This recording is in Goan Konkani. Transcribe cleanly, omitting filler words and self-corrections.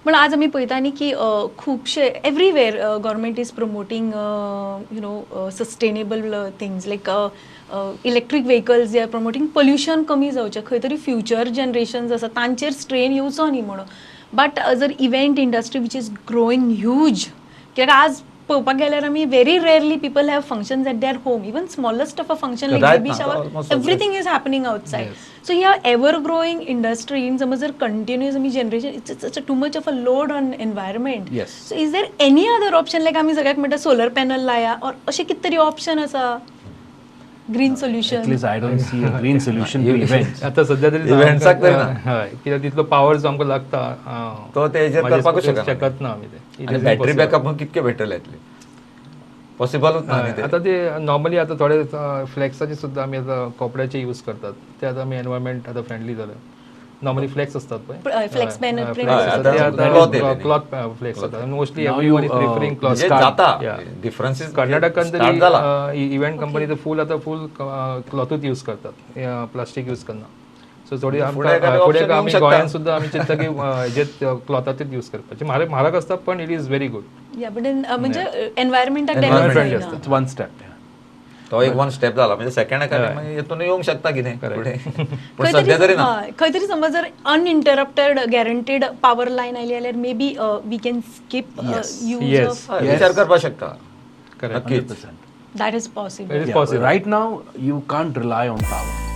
पण आज आमी पळयता न्ही की खुबशे everywhere government is promoting sustainable things like electric vehicles. They are promoting pollution कमी जावचें, खंय तरी फ्युचर जनरेशन आसा तांचेर स्ट्रेन येवचो न्ही म्हणून. बट जर event industry, which is growing huge, कित्याक आज पळोवपाक गेल्यार आमी very rarely people have functions at their home. Even smallest of a function like Right baby now, shower, almost. Everything is happening outside. So ह्या एवर ग्रोईंग इंडस्ट्रीन समज जर कंटिन्युअस आमी generation, it's too much of a load on environment. So is there any other option, like आमी सगळ्याक म्हणटा सोलर पॅनल लाया ऑर अशें कितें तरी ऑप्शन आसा, green solution? At least I don't see a green solution to events. आता सध्या तरी Events-आक तरी ना. हय, कित्याक तितलो पावर जो आमकां लागता तो तेजेर मागीर करपाकूच शकना. शकत ना आमी ते. आनी बॅटरी बॅकअप कितके भेटले येतले, पॉसिबलूच ना न्ही ते. आता ते नॉर्मली आता थोडे फ्लेक्साचे सुद्धा आमी आता कपड्याचे यूज करतात. ते आता आमी एनवायरमेंट आता फ्रेंडली जाले. नॉर्मली फ्लेक्स असतात पळय. Flex banner print. हय, आता cloth येयले न्ही. क्लॉथ फ्लेक्स जाता mostly. Now everyone you, is preferring cloth. म्हणजे जाता डिफरन्सीस. कर्नाटकान स्टार्ट जाला. तरी इव्हेंट कंपनी तर फूल आता फूल क्लॉथूच यूज करतात, प्लास्टीक यूज करना. सो थोडी फुडें आमकां एखादें फुडें option येवंक आमी शकता. गोंयांत सुद्दां आमी चिंतता की हेजेच क्लॉथाचेच यूज करपाचे. म्हारग म्हारग आसता, पण it is very good. या, बट म्हणजे एनवायरमेंटाक डॅमेज Environment जायना. आसता. It's one step. Yeah. तो एक वन स्टेप जाला, म्हणजे सेकंड एखादें मागीर हेतून येवंक शकता कितें फुडें, पूण खंय सध्या तरी तरी ना. हय, खंय तरी समज जर अनइंटरप्टेड गॅरंटीड पॉवर लायन आयली जाल्यार maybe we can skip use of हय, विचार करपाक शकता. Correct. नक्कीच. 100%. That is possible. It is Yeah, possible. Right now, you can't rely on power.